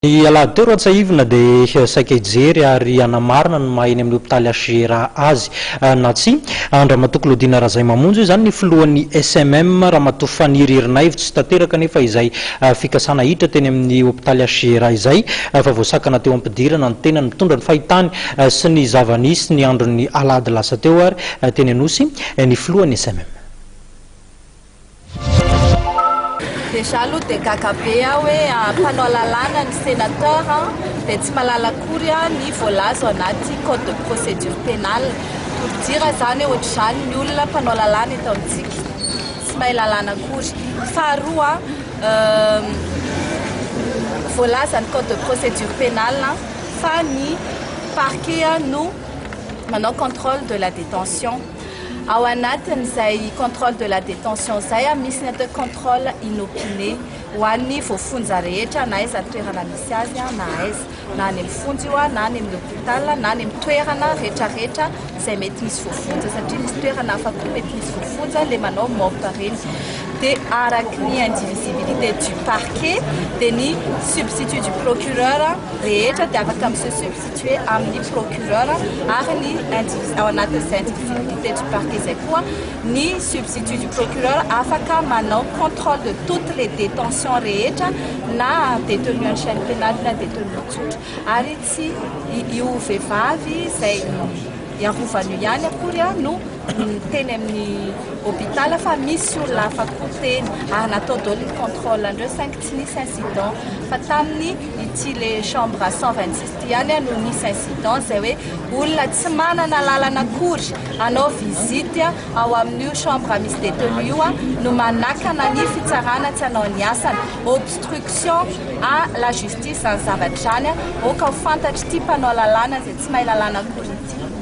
Ny alahady teo Ratsahivina dia saika hijery ary hanamarina ny maha eny amin'ny hopitaly HGRA azy na tsia an-dRamatoa Claudine Razaimamonjy hoy izany ny filohan'ny SMM Ramatoa Faniry Ernaivo. Tsy tanteraka anefa izay fikasana hiditra teny amin'ny hopitaly HGRA izay fa voasakana teo am-pidirana ny tenany mitondra ny fahitany sy ny zava-nisy ny andron'ny alahady lasa teo ary teny Anosy ny filohan'ny SMM. Déjà aloha dia gaga be aho hoe mpanao lalàna ny sénateur dia tsy mahalala akory ny voalaza ao anaty code de procédure pénale. Pour dire izany hoe ohatr'izany ny olona mpanao lalàna eto amintsika, tsy mahay lalàna akory. Faharoa, voalaza ny code de procédure pénale fa ny parquet no manao contrôle de la détention. Ao anatin'izay contrôle de la détention izay, misy ny atao hoe contrôle inopiné ho an'ny voafonja rehetra na aiza toerana misy azy na aiza, na any amin'ny fonja io na any amin'ny hôpital na any amin'ny toerana rehetrarehetra izay mety misy voafonja satria misy toerana hafa koa mety misy voafonja ilay manao mop ireny. Dia araka ny indivisibilité du parquet dia ny substitut du procureur rehetra dia afaka mi-se substituer amin'ny procureur ary ny ao anatin'izay indivisibilité du parquet izay koa ny substitut du procureur afaka manao contrôle de toutes les détentions rehetra na détenu en chaîne pénale na détenu tsotra ary tsy io vehivavy izay iarovana io ihany akory no teny amin'ny hôpital fa misy olona hafa koa teny ary natao daholo ny contrôle andreo saingy tsy nisy incident fa tamin'ny ity le chambre 126 ity ihany no nisy incident izay hoe olona tsy manana lalana akory hanao visite ao amin'io chambre misy détenu io no manakana ny fitsarana tsy hanao ny asany. Obstruction à la justice izany zavatra izany, aoka ho fantatr'ity mpanao lalàna izay tsy mahay lalàna akory ity.